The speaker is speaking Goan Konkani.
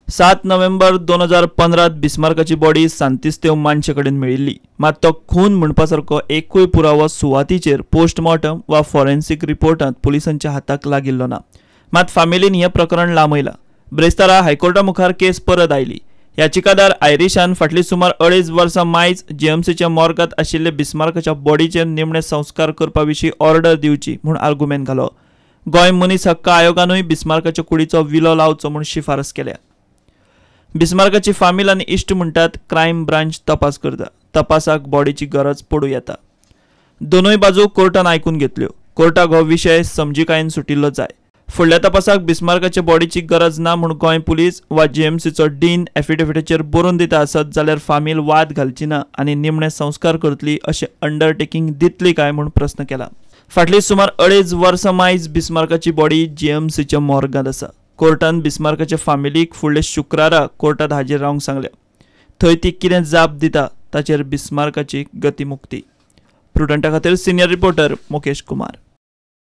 7 नोव्हेंबर 2015 बिस्मार्काची बॉडी सांतिस्तेव मानशे कडेन मेळिल्ली. मात तो खून म्हणपा सारको एकूय पुरावो सुवातीचेर पोस्टमॉर्टम वा फॉरेन्सिक रिपोर्टांत पुलिसांच्या हाताक लागिल्लो ना. मात फामिलीन हें प्रकरण लांबयलां. ब्रेस्तारा हायकोर्टा मुखार केस परत आयली. याचिकादार आयरिशान फाटलीं सुमार 2.5 वर्सां मायज जीएमसीच्या मॉर्गांत आशिल्ले बिस्मार्काच्या बॉडीचेर निमणे संस्कार करपा विशीं ऑर्डर दिवची म्हूण आर्गुमेंट घालो. गोंय मनीस हक्क आयोगानूय बिस्मार्काच्या कुडीचो विलो लावचो म्हूण शिफारस केल्या. बिस्मार्काची फामील आनी इश्ट म्हणटात क्रायम ब्रांच तपास करता. तपासाक बॉडीची गरज पडूं येता. दोनूय बाजू कोर्टान आयकून घेतल्यो. कोर्टाक हो विशय समजिकायेन सुटिल्लो जाय. फुडल्या तपासाक बिस्मार्काच्या बॉडीची गरज ना म्हूण गोंय पुलीस वा जीएमसीचो डीन एफिडेविटाचेर बरोवन दिता आसत जाल्यार फामील वाद घालची ना आनी निमणे संस्कार करतली अशें अंडरटेकींग दितली काय म्हूण प्रस्न केला. फाटलीं सुमार 2.5 वर्सां मायज बिस्मार्काची बॉडी जीएमसीच्या मॉर्गांत आसा. कोर्टान बिस्मार्काच्या फामिलीक फुडले शुक्रारा कोर्टात हाजीर रावंक सांगलें. थंय ती कितें जाप दिता ताचेर बिस्मार्काची गतीमुक्ती. प्रुडंटा खातीर सिनियर रिपोर्टर मुकेश कुमार.